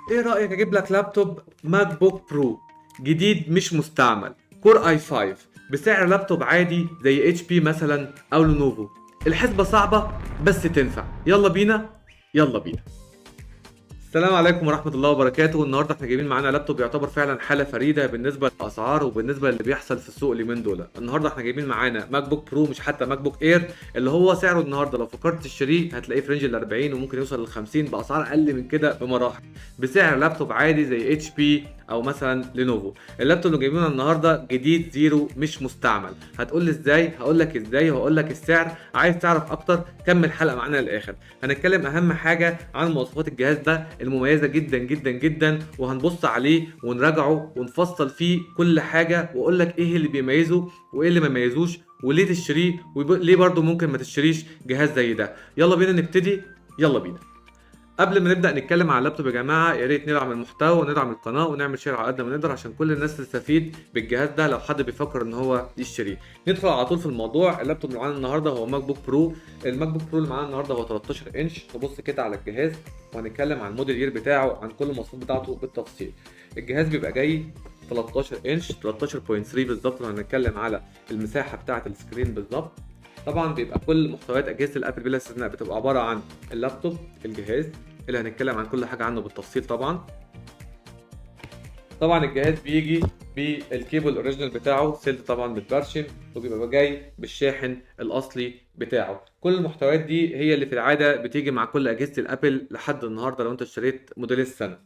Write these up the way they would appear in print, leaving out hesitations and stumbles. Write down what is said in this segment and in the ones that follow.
ايه رأيك اجيب لك لابتوب MacBook Pro جديد مش مستعمل، Core i5، بسعر لابتوب عادي زي HP مثلا او Lenovo؟ الحسبة صعبة بس تنفع. يلا بينا، يلا بينا. السلام عليكم ورحمة الله وبركاته. النهارده احنا جايبين معانا لابتوب يعتبر فعلا حالة فريدة بالنسبة للأسعار وبالنسبة للي بيحصل في السوق اليومين دول. النهارده احنا جايبين معانا MacBook Pro، مش حتى MacBook Air، اللي هو سعره النهارده لو فكرت تشتريه هتلاقيه في range ال 40 وممكن يوصل لل 50، بأسعار أقل من كده بمراحل، بسعر لابتوب عادي زي HP او مثلا Lenovo. اللابتوب اللي جايبينه النهارده جديد zero مش مستعمل. هتقول لي ازاي؟ هقول لك ازاي وهقول لك السعر. عايز تعرف اكتر؟ كمل الحلقة معانا للاخر. هنتكلم اهم حاجة عن مواصفات الجهاز ده المميزة جدا جدا جدا، وهنبص عليه ونراجعه ونفصل فيه كل حاجه، واقول لك ايه اللي بيميزه وايه اللي ما يميزوش، وليه تشتريه وليه برضه ممكن ما تشتريش جهاز زي ده. يلا بينا نبتدي، يلا بينا. قبل ما نبدا نتكلم على اللابتوب يا جماعه، يا ريت ندعم المحتوى وندعم القناة ونعمل share على قد ما نقدر عشان كل الناس تستفيد بالجهاز ده لو حد بيفكر ان هو يشتريه. ندخل على طول في الموضوع. اللابتوب اللي معانا النهارده هو MacBook Pro. ال MacBook Pro اللي معانا النهارده هو 13 انش. نبص كده على الجهاز وهنتكلم عن ال model year بتاعه، عن كل المواصفات بتاعته بالتفصيل. الجهاز بيبقى جاي 13 انش، 13.3 بالظبط لو هنتكلم على المساحة بتاعه ال screen بالظبط. طبعا بيبقى كل محتويات اجهزة ال Apple بلا استثناء بتبقى عبارة عن اللابتوب، الجهاز اللي هنتكلم عن كل حاجة عنه بالتفصيل. طبعا الجهاز بيجي بال cable ال original بتاعه، sealed طبعا متبرشم، وبيبقى جاي بالشاحن الاصلي بتاعه. كل المحتويات دي هي اللي في العادة بتيجي مع كل اجهزة ال Apple لحد النهارده لو انت اشتريت موديل السنه.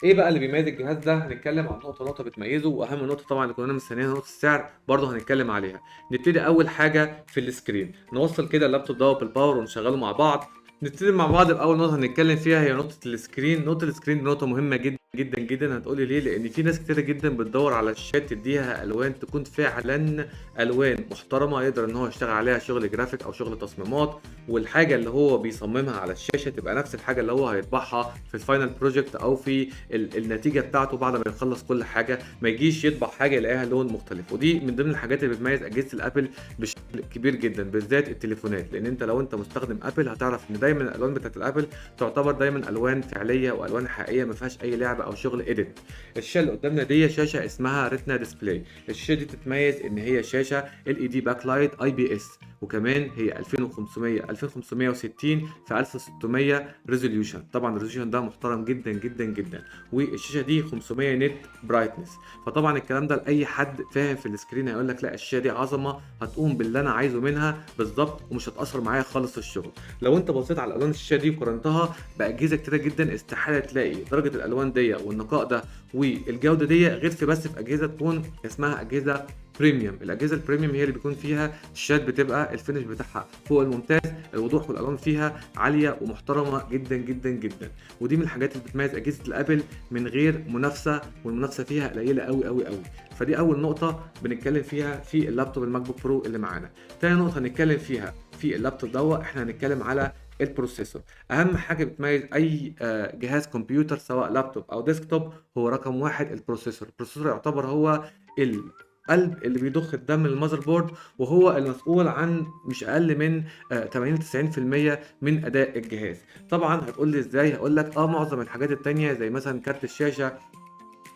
ايه بقى اللي بيميز الجهاز ده؟ هنتكلم عن نقطة نقطة بتميزه، واهم نقطة طبعا اللي كنا مستنيينها نقطة السعر برضه هنتكلم عليها. نبتدي اول حاجة في ال screen. نوصل كده اللابتوب ده بال power ونشغله مع بعض. نبتدي مع بعض باول نقطة هنتكلم فيها، هي نقطة ال screen. نقطة ال screen دي نقطة مهمة جدا جدا جدا. هتقولي ليه؟ لان في ناس كتيرة جدا بتدور على شاشات تديها الوان تكون فعلا الوان محترمه، يقدر ان هو يشتغل عليها شغل جرافيك او شغل تصميمات، والحاجة اللي هو بيصممها على الشاشة تبقى نفس الحاجة اللي هو هيطبعها في ال final project او في النتيجة بتاعته بعد ما يخلص كل حاجه، ما يجيش يطبع حاجة يلاقيها لون مختلف. ودي من ضمن الحاجات اللي بتميز اجهزة ال Apple بشكل كبير جدا، بالذات التليفونات، لان انت لو انت مستخدم Apple هتعرف ان دايما الالوان بتاعت ال Apple تعتبر دايما الوان فعليه والوان حقيقيه، ما فيهاش اي لعب او شغل edit. الشاشة اللي قدامنا دي شاشة اسمها Retina display. الشاشة دي تتميز ان هي شاشة ال اي دي باك لايت اي بي اس، وكمان هي 2500 2560 في 1600 resolution. طبعا ال resolution ده محترم جدا جدا جدا، والشاشه دي 500 nit brightness. فطبعا الكلام ده لاي حد فاهم في ال screen هيقول لك لا، الشاشة دي عظمه، هتقوم باللي انا عايزه منها بالظبط ومش هتاثر معايا خالص في الشغل. لو انت بصيت على الوان الشاشة دي وقارنتها باجهزه كتيرة جدا، استحالة تلاقي درجه الالوان دي والنقاء ده والجودة دي غير في بس في اجهزة تكون اسمها اجهزة premium. الاجهزة ال premium هي اللي بيكون فيها الشاشات بتبقى ال finish بتاعها فوق الممتاز، الوضوح والالوان فيها عالية ومحترمه جدا جدا جدا، ودي من الحاجات اللي بتميز اجهزة ال Apple من غير منافسه، والمنافسه فيها قليله قوي قوي قوي. فدي اول نقطة بنتكلم فيها في اللابتوب ال MacBook Pro اللي معانا. تاني نقطة هنتكلم فيها في اللابتوب دوت، احنا هنتكلم على ال processor. اهم حاجة بتميز اي جهاز كمبيوتر سواء لابتوب او desktop هو رقم واحد ال processor. ال processor يعتبر هو القلب اللي بيضخ الدم لل motherboard، وهو المسؤول عن مش اقل من 80 90% من اداء الجهاز. طبعا هتقول لي ازاي؟ هقول لك معظم الحاجات التانية زي مثلا كارت الشاشة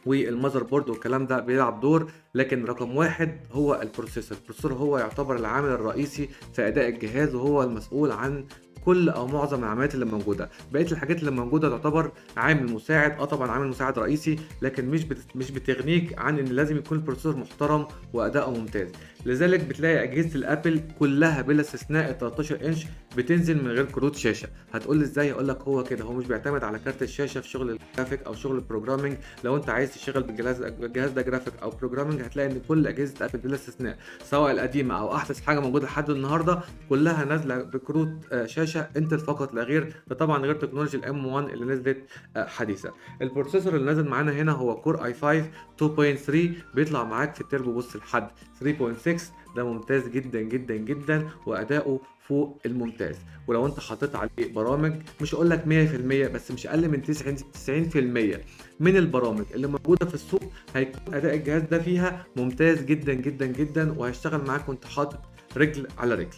وال motherboard والكلام ده بيلعب دور، لكن رقم واحد هو ال processor. ال processor هو يعتبر العامل الرئيسي في اداء الجهاز، وهو المسؤول عن كل او معظم العمليات اللي موجوده. بقية الحاجات اللي موجودة تعتبر عامل مساعد، طبعا عامل مساعد رئيسي، لكن مش بتغنيك عن ان لازم يكون ال processor محترم واداؤه ممتاز. لذلك بتلاقي اجهزة ال Apple كلها بلا استثناء ال 13 انش بتنزل من غير كروت شاشه. هتقول لي ازاي؟ هقول لك هو كده، هو مش بيعتمد على كارت الشاشة في شغل الجرافيك او شغل ال programming. لو انت عايز تشتغل بالجهاز ده جرافيك او programming، هتلاقي ان كل اجهزة Apple بلا استثناء سواء القديمة او احدث حاجة موجودة لحد النهارده كلها نازله بكروت شاشة Intel فقط لا غير. ده طبعا غير تكنولوجيا ال M1 اللي نزلت حديثه. ال processor اللي نازل معانا هنا هو Core i5 2.3، بيطلع معاك في ال turbo boost لحد 3.6. ده ممتاز جدا جدا جدا واداؤه فوق الممتاز. ولو انت حطيت عليه برامج، مش هقول لك 100% بس مش اقل من 90% من البرامج اللي موجودة في السوق هيكون اداء الجهاز ده فيها ممتاز جدا جدا جدا، وهيشتغل معاك وانت حاطط رجل على رجل.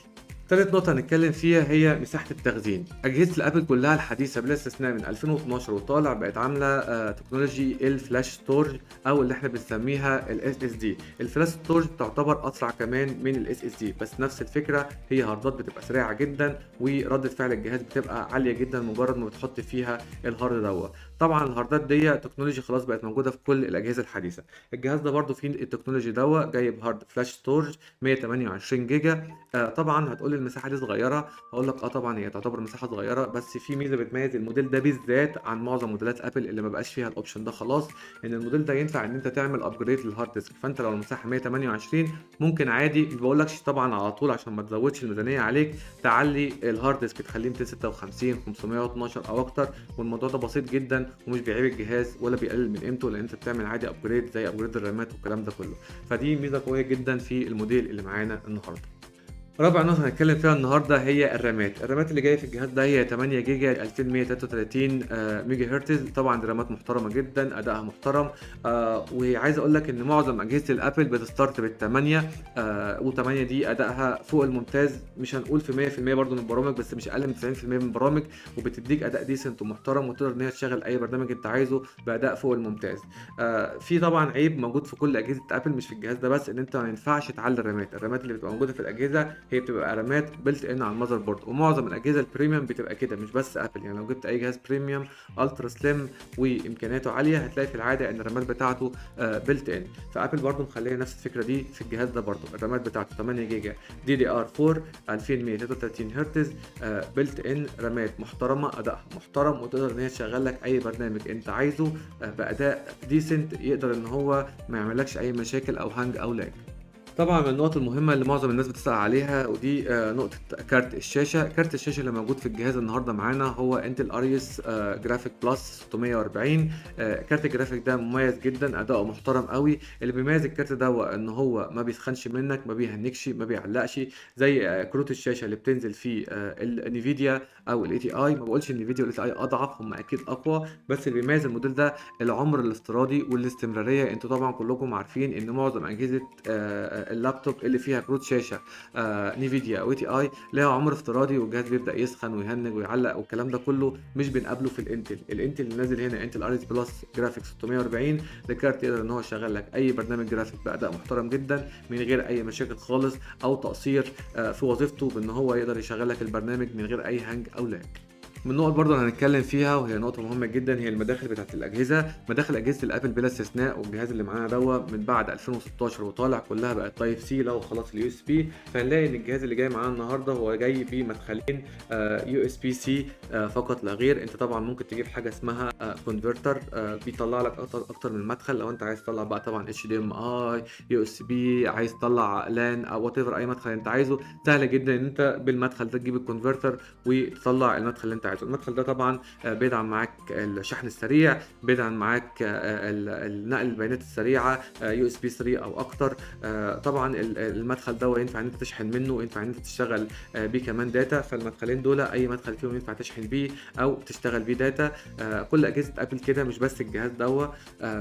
تالت نقطة هنتكلم فيها هي مساحة التخزين. أجهزة ال Apple كلها الحديثة بلا استثناء من 2012 وطالع بقت عاملة technology ال flash storage أو اللي احنا بنسميها ال SSD. ال flash storage تعتبر أسرع كمان من ال SSD، بس نفس الفكرة، هي هاردات بتبقى سريعة جدا وردة فعل الجهاز بتبقى عالية جدا مجرد ما بتحط فيها ال hard دوت. طبعا الهاردات دي technology خلاص بقت موجودة في كل الأجهزة الحديثة. الجهاز ده برضو فيه ال technology دوت، جايب hard flash storage 128 جيجا. طبعا هتقول المساحة دي صغيرة، هقول لك طبعا هي تعتبر مساحة صغيرة، بس في ميزة بتميز الموديل ده بالذات عن معظم موديلات Apple اللي ما بقاش فيها ال option ده خلاص، ان الموديل ده ينفع ان انت تعمل upgrade لل hard disk. فانت لو المساحة 128 ممكن عادي، ما بقولكش طبعا على طول عشان ما تزودش الميزانية عليك، تعلي ال hard disk تخليه 256 512 او اكتر، والموضوع ده بسيط جدا ومش بيعيب الجهاز ولا بيقلل من قيمته، لان انت بتعمل عادي upgrade زي upgrade الرامات والكلام ده كله. فدي ميزة قوية جدا في الموديل اللي معانا النهارده. رابع نقطة هنتكلم فيها النهارده هي الرامات. الرامات اللي جاية في الجهاز ده هي 8 جيجا 2133 ميجا هرتز. طبعا دي رامات محترمة جدا، أدائها محترم، وعايز أقول لك إن معظم أجهزة ال Apple بت start بالتمانية، و8 دي أدائها فوق الممتاز، مش هنقول في 100% برضه من البرامج، بس مش أقل من 90% من البرامج، وبتديك أداء decent ومحترم، وتقدر إن هي تشغل أي برنامج أنت عايزه بأداء فوق الممتاز. في طبعا عيب موجود في كل أجهزة Apple مش في الجهاز ده بس، إن أنت ما ينفعش تعلي الرامات. الرامات اللي بتبقى موجودة في الأجهزة هي بتبقى رامات built in على ال motherboard، ومعظم الاجهزة ال premium بتبقى كده، مش بس Apple. يعني لو جبت اي جهاز premium ultra slim وامكانياته عالية هتلاقي في العادة ان الرامات بتاعته built in. ف Apple برضو مخليه نفس الفكرة دي في الجهاز ده برضو، الرامات بتاعته 8 جيجا DDR 4 2133 هرتز، built in، رامات محترمه، ادائها محترم، وتقدر ان هي تشغل لك اي برنامج انت عايزه باداء decent، يقدر ان هو ما يعملكش اي مشاكل او hang او lag. طبعا من النقط المهمة اللي معظم الناس بتسأل عليها ودي نقطة كارت الشاشة. كارت الشاشة اللي موجود في الجهاز النهاردة معانا هو Intel Iris Graphic Plus 640. كارت الجرافيك ده مميز جدا، أداؤه محترم قوي. اللي بيميز الكارت ده هو إن هو ما بيسخنش منك، ما بيهنكش، ما بيعلقش زي كروت الشاشة اللي بتنزل في ال Nvidia أو ال ATI. ما بقولش ال Nvidia وال ATI أضعف، هم أكيد أقوى، بس اللي بيميز الموديل ده العمر الافتراضي والاستمرارية. انتوا طبعا كلكم عارفين إن معظم أجهزة اللابتوب اللي فيها كروت شاشة Nvidia او ATI لها عمر افتراضي، والجهاز بيبدا يسخن ويهنج ويعلق والكلام ده كله، مش بنقابله في ال Intel. ال Intel اللي نازل هنا Intel Iris Plus Graphics 640، ده كارت يقدر ان هو يشغل لك اي برنامج جرافيك باداء محترم جدا من غير اي مشاكل خالص او تقصير في وظيفته، بان هو يقدر يشغل لك البرنامج من غير اي hang او lag. من النقط برضه اللي هنتكلم فيها وهي نقطة مهمة جدا هي المداخل بتاعت الأجهزة. مداخل أجهزة ال Apple بلا استثناء، والجهاز اللي معانا دوا من بعد 2016 وطالع كلها بقت Type C، لو خلاص ال USB. فهنلاقي إن الجهاز اللي جاي معانا النهارده هو جاي بمدخلين USB C فقط لا غير. أنت طبعا ممكن تجيب حاجة اسمها converter، بيطلع لك أكتر من مدخل. لو أنت عايز تطلع بقى طبعا HDMI، USB، عايز تطلع LAN أو whatever، أي مدخل أنت عايزه، سهل جدا إن أنت بالمدخل ده تجيب ال converter وتطلع المدخل اللي أنت عايزه. المدخل ده طبعا بيدعم معاك الشحن السريع، بيدعم معاك النقل البيانات السريعة، USB 3 او اكتر. طبعا المدخل ده ينفع ان انت تشحن منه، وينفع ان انت تشتغل بيه كمان data. فالمدخلين دول اي مدخل فيهم ينفع تشحن بيه او تشتغل بيه data. كل اجهزة Apple كده، مش بس الجهاز دوا.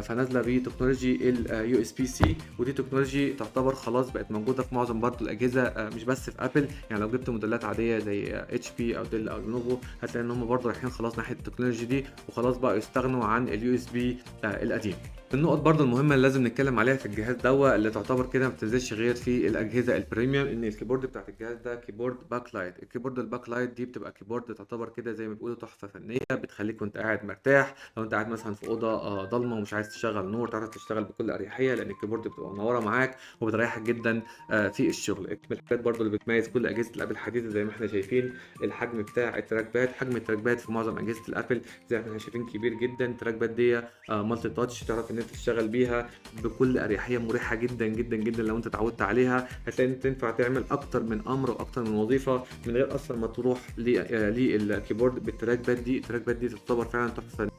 فنازله ب technology ال USB C، ودي technology تعتبر خلاص بقت موجودة في معظم برضو الاجهزة، مش بس في Apple. يعني لو جبت موديلات عادية زي HP او Dell او Lenovo هتلاقي ان هم برضه رايحين خلاص ناحية ال technology دي، وخلاص بقى يستغنوا عن ال USB القديم. النقط برضه المهمة اللي لازم نتكلم عليها في الجهاز دوا اللي تعتبر كده ما بتنزلش غير في الاجهزة ال premium، ان ال keyboard بتاعت الجهاز ده keyboard backlight. ال keyboard ال backlight دي بتبقى keyboard تعتبر كده زي ما بيقولوا تحفة فنية، بتخليك وانت قاعد مرتاح. لو انت قاعد مثلا في اوضة ضلمة ومش عايز تشغل نور، تعرف تشتغل بكل اريحية لان ال keyboard بتبقى منورة معاك وبتريحك جدا في الشغل. من الحاجات برضه اللي بتميز كل اجهزة ال Apple الحديثة زي ما احنا شايفين الحجم بتاع ال trackpad. حجم ال trackpad في معظم اجهزة ال Apple زي ما احنا شايفين كبير جدا. ال trackpad دي multi touch، تعرف ان انت تشتغل بيها بكل اريحية، مريحه جدا جدا جدا. لو انت اتعودت عليها هتلاقي ان انت تنفع تعمل اكتر من امر واكتر من وظيفة من غير اصلا ما تروح لل keyboard بال trackpad دي. ال trackpad دي تعتبر فعلا تحفة.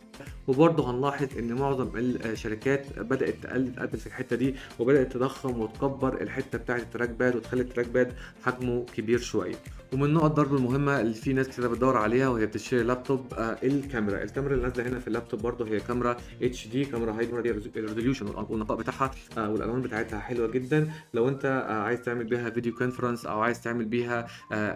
وبرضه هنلاحظ ان معظم الشركات بدات تقلد Apple في الحتة دي، وبدات تضخم وتكبر الحتة بتاعه ال trackpad وتخلي ال trackpad حجمه كبير شوية. ومن نقط برضه المهمة اللي في ناس كتير بتدور عليها وهي بتشتري لابتوب، الكاميرا. الكاميرا اللي نازله هنا في اللابتوب برضه هي كاميرا HD، كاميرا high resolution، والنقاء بتاعها والالوان بتاعتها حلوة جدا. لو انت عايز تعمل بيها video conference او عايز تعمل بيها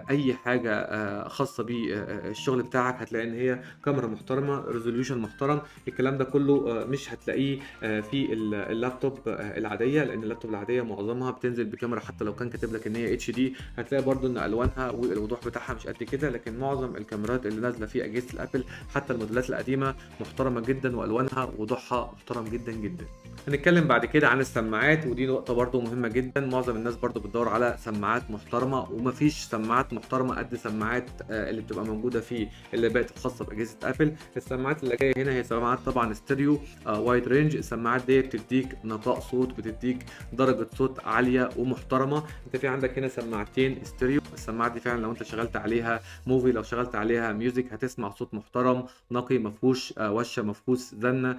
اي حاجة خاصة بالشغل بتاعك، هتلاقي ان هي كاميرا محترمه، resolution محترم. الكلام ده كله مش هتلاقيه في اللابتوب العادية، لان اللابتوب العادية معظمها بتنزل بكاميرا حتى لو كان كاتب لك ان هي HD، هتلاقي برضو ان الوانها والوضوح بتاعها مش قد كده. لكن معظم الكاميرات اللي نازله في اجهزة ال Apple حتى الموديلات القديمة محترمه جدا، والوانها ووضوحها محترم جدا جدا. هنتكلم بعد كده عن السماعات، ودي نقطة برضو مهمة جدا. معظم الناس برضو بتدور على سماعات محترمه، ومفيش سماعات محترمه قد سماعات اللي بتبقى موجودة في اللابات الخاصة باجهزه Apple. السماعات اللي جاية هنا هي سماعات طبعا ستيريو wide range. السماعات دي بتديك نقاء صوت، بتديك درجه صوت عالية ومحترمه. انت في عندك هنا سماعتين ستيريو. السماعات دي فعلا لو انت شغلت عليها movie، لو شغلت عليها music، هتسمع صوت محترم نقي، مفهوش وشه، مفهوش زنه،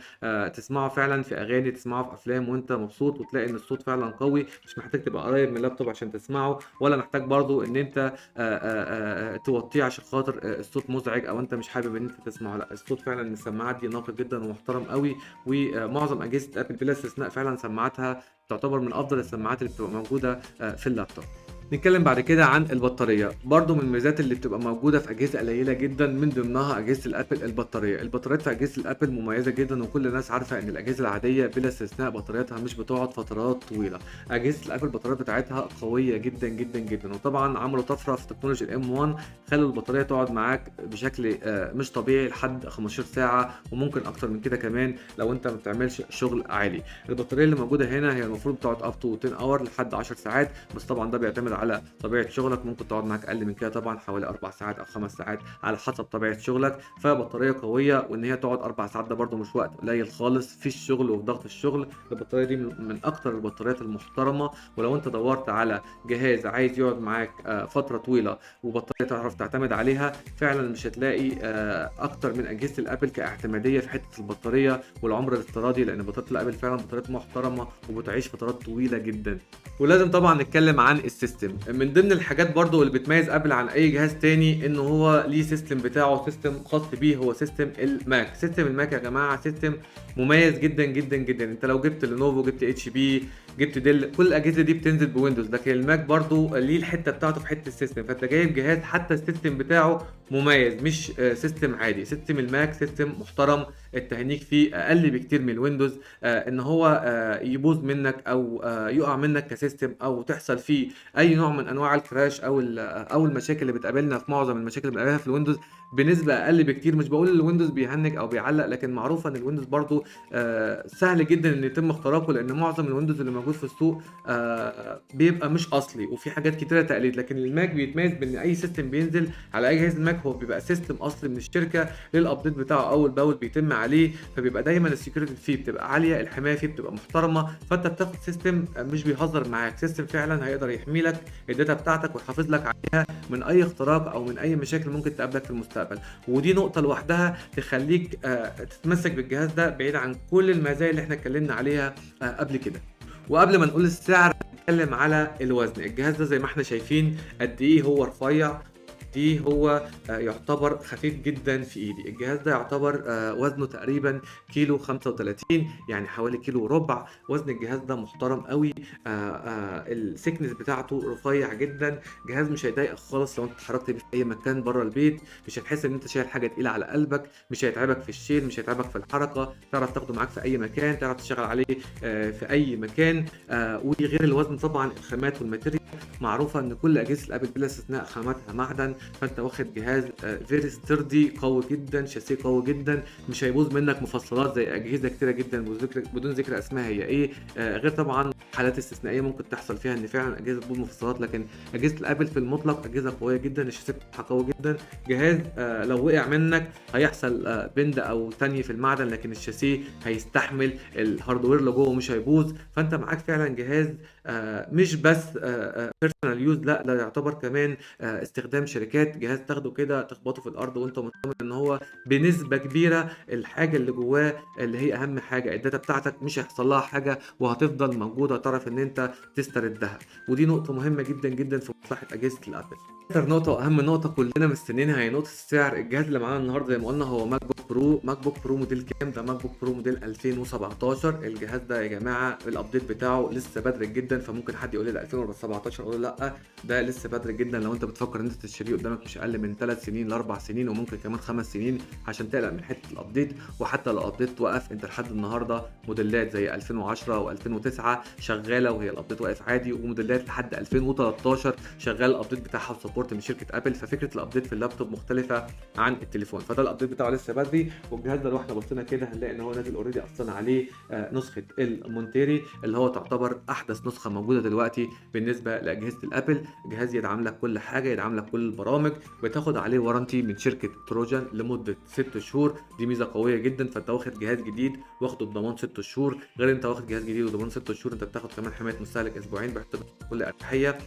تسمعه فعلا في اغاني، تسمعه في افلام وانت مبسوط، وتلاقي ان الصوت فعلا قوي. مش محتاج تبقى قريب من اللابتوب عشان تسمعه، ولا محتاج برضو ان انت توطيه عشان خاطر الصوت مزعج او انت مش حابب ان انت تسمعه. لا، الصوت فعلا من السماعات دي نقي جدا ومحترم قوي. ومعظم اجهزة Apple بلا استثناء فعلا سماعاتها تعتبر من افضل السماعات اللي بتبقى موجودة في اللابتوب. نتكلم بعد كده عن البطارية. برضو من الميزات اللي بتبقى موجودة في اجهزة قليله جدا من ضمنها اجهزة ال Apple، البطارية. البطاريات في اجهزة ال Apple مميزة جدا، وكل الناس عارفه ان الاجهزة العادية بلا استثناء بطارياتها مش بتقعد فترات طويلة. اجهزة ال Apple البطاريات بتاعتها قوية جدا جدا جدا، وطبعا عملوا طفرة في تكنولوجيا ال M1، خلوا البطارية تقعد معاك بشكل مش طبيعي لحد 15 ساعة، وممكن اكتر من كده كمان لو انت ما بتعملش شغل عالي. البطارية اللي موجودة هنا هي المفروض تقعد up to 10 hour لحد 10 ساعات، بس طبعا ده بيعتمد على طبيعة شغلك، ممكن تقعد معاك اقل من كده طبعا حوالي 4 ساعات او 5 ساعات على حسب طبيعة شغلك. فبطاريه قوية، وان هي تقعد 4 ساعات ده برده مش وقت قليل خالص في الشغل وفي ضغط الشغل. البطارية دي من اكتر البطاريات المحترمة، ولو انت دورت على جهاز عايز يقعد معاك فترة طويلة وبطاريه تعرف تعتمد عليها، فعلا مش هتلاقي اكتر من اجهزة ال Apple كاعتماديه في حتة البطارية والعمر الافتراضي، لان بطارية ال Apple فعلا بطاريات محترمه وبتعيش فترات طويلة جدا. ولازم طبعا نتكلم عن ال system. من ضمن الحاجات برضو اللي بتميز Apple عن اي جهاز تاني ان هو ليه system بتاعه، system خاص بيه، هو system ال Mac. system ال Mac يا جماعة system مميز جدا جدا جدا. انت لو جبت Lenovo، جبت HP، جبت Dell، كل الاجهزة دي بتنزل ب Windows، لكن ال Mac برضو ليه الحتة بتاعته في حتة ال system. فانت جايب جهاز حتى ال system بتاعه مميز، مش system عادي. system ال Mac system محترم، التهنيج فيه اقل بكتير من ال Windows، ان هو يبوظ منك او يقع منك ك system، او تحصل فيه اي نوع من انواع ال crash او المشاكل اللي بتقابلنا في معظم المشاكل اللي بنقابلها في ال Windows بنسبة اقل بكتير. مش بقول ال Windows بيهنج او بيعلق، لكن معروف ان ال Windows برضو سهل جدا ان يتم اختراقه، لان معظم ال Windows اللي موجود في السوق بيبقى مش اصلي وفي حاجات كتيرة تقليد. لكن ال Mac بيتميز بان اي system بينزل على اي جهاز ال Mac هو بيبقى system اصلي من الشركة، لل update بتاعه اول باول بيتم عليه، فبيبقى دايما ال security فيه بتبقى عالية، الحماية فيه بتبقى محترمه. فانت بتاخد system مش بيهزر معاك، system فعلا هيقدر يحمي لك ال data بتاعتك ويحافظ لك عليها من اي اختراق او من اي مشاكل ممكن تقابلك في المستقبل. ودي نقطة لوحدها تخليك تتمسك بالجهاز ده بعيد عن كل المزايا اللي احنا اتكلمنا عليها قبل كده. وقبل ما نقول السعر نتكلم على الوزن. الجهاز ده زي ما احنا شايفين قد ايه هو رفيع، دي هو يعتبر خفيف جدا في ايدي. الجهاز ده يعتبر وزنه تقريبا كيلو 35، يعني حوالي كيلو وربع. وزن الجهاز ده محترم قوي، ال thickness بتاعته رفيع جدا. جهاز مش هيضايقك خالص لو انت اتحركت بيه في اي مكان بره البيت، مش هتحس ان انت شايل حاجة تقيلة على قلبك، مش هيتعبك في الشيل، مش هيتعبك في الحركة، تعرف تاخده معاك في اي مكان، تعرف تشتغل عليه في اي مكان. وغير الوزن طبعا الخامات وال material، معروفة ان كل اجهزة ال Apple بلا استثناء خاماتها معدن، فانت واخد جهاز very sturdy، قوي جدا، شاسيه قوي جدا، مش هيبوظ منك مفصلات زي اجهزة كتيرة جدا بدون ذكر اسمها هي ايه، غير طبعا حالات استثنائية ممكن تحصل فيها ان فعلا اجهزة تبوظ مفصلات، لكن اجهزة ال Apple في المطلق اجهزة قوية جدا، الشاسيه بتاعها قوي جدا. جهاز لو وقع منك هيحصل bend او تاني في المعدن، لكن الشاسيه هيستحمل، ال hardware اللي جوه مش هيبوظ. فانت معاك فعلا جهاز مش بس personal use، لا ده يعتبر كمان استخدام شركات. جهاز تاخده كده تخبطه في الارض وانت مطمن ان هو بنسبة كبيرة الحاجة اللي جواه اللي هي اهم حاجة ال data بتاعتك مش هيحصل لها حاجة وهتفضل موجودة، تعرف ان انت تستردها. ودي نقطة مهمة جدا جدا في مصلحة اجهزة ال Apple. اكتر نقطة واهم نقطة كلنا مستنيينها هي نقطة السعر. الجهاز اللي معانا النهارده زي ما قلنا هو MacBook Pro. MacBook Pro موديل كام؟ ده MacBook Pro موديل 2017. الجهاز ده يا جماعة ال update بتاعه لسه بدري جدا، فممكن حد يقول لي ده 2017، اقول له لا ده لسه بدري جدا. لو انت بتفكر ان انت تشتريه قدامك مش اقل من 3 سنين ل 4 سنين وممكن كمان 5 سنين عشان تقلق من حتة ال update. وحتى لو ال update وقف، انت لحد النهارده موديلات زي 2010 و2009 شغالة وهي ال update واقف عادي، وموديلات لحد 2013 شغال ال update بتاعها و support من شركة ابل. ففكره ال update في اللابتوب مختلفة عن التليفون، فده ال update بتاعه لسه بدري. والجهاز ده لو احنا بصينا كده هنلاقي ان هو نازل already اصلا عليه نسخه ال Monterey اللي هو تعتبر احدث نسخه موجودة دلوقتي بالنسبة لاجهزة الابل. جهاز يدعم لك كل حاجة، يدعم لك كل البرامج، بتاخد عليه warranty من شركة Trojan لمدة 6 شهور، دي ميزة قوية جدا. فانت واخد جهاز جديد واخده بضمان 6 شهور، غير انت واخد جهاز جديد وضمان 6 شهور انت بتاخد كمان حماية مستهلك اسبوعين بكل اريحية.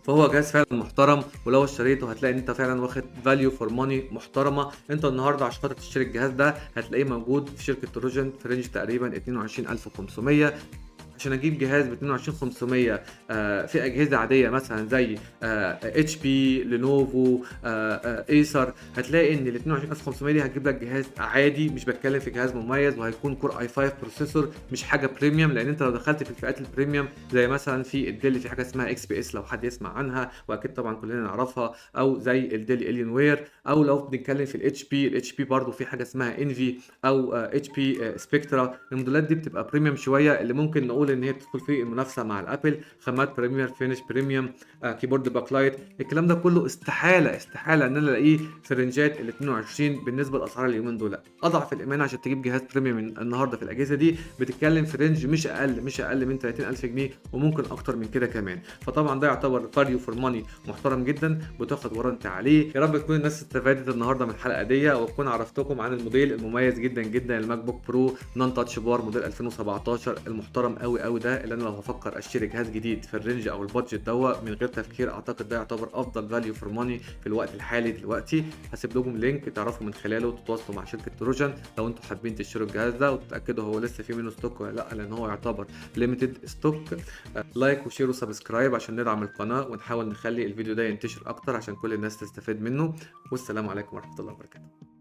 فهو جهاز فعلا محترم، ولو اشتريته هتلاقي ان انت فعلا واخد value for money محترمه. انت النهارده عشان خاطر تشتري الجهاز ده هتلاقيه موجود في شركة Trojan في range تقريبا 22500. عشان اجيب جهاز ب 22500 في اجهزة عادية مثلا زي HP، Lenovo، Acer، هتلاقي ان ال 22500 دي هتجيب لك جهاز عادي، مش بتكلم في جهاز مميز، وهيكون Core i5 processor، مش حاجة premium. لان انت لو دخلت في الفئات ال premium زي مثلا في ال Dell في حاجة اسمها XPS لو حد يسمع عنها واكيد طبعا كلنا نعرفها، او زي ال Dell Alienware، او لو بنتكلم في ال HP، ال HP برضه في حاجة اسمها Envy او HP Spectre. الموديلات دي بتبقى premium شوية، اللي ممكن نقول ان هي بتدخل في المنافسة مع ال Apple، خامات premium، finish premium، keyboard backlight، الكلام ده كله استحالة استحالة ان انا الاقيه في رينجات ال 22 بالنسبة لاسعار اليومين دول. اضعف الايمان عشان تجيب جهاز premium النهارده في الاجهزة دي بتتكلم في range مش اقل من 30000 جنيه وممكن اكتر من كده كمان. فطبعا ده يعتبر value for money محترم جدا، بتاخد warranty عليه. يا رب تكون الناس استفادت النهارده من الحلقة دي، واكون عرفتكم عن الموديل المميز جدا جدا ال MacBook Pro non Touch Bar موديل 2017 المحترم قوي قوي ده، اللي انا لو هفكر اشتري جهاز جديد في ال range او ال budget دوا من غير تفكير اعتقد ده يعتبر افضل value for money في الوقت الحالي دلوقتي. هسيب لكم link تعرفوا من خلاله تتواصلوا مع شركة Trojan لو انتم حابين تشتروا الجهاز ده وتتاكدوا هو لسه في منه stock ولا لا، لان هو يعتبر limited stock. like و share و subscribe عشان ندعم القناة ونحاول نخلي الفيديو ده ينتشر اكتر عشان كل الناس تستفيد منه. والسلام عليكم ورحمة الله وبركاته.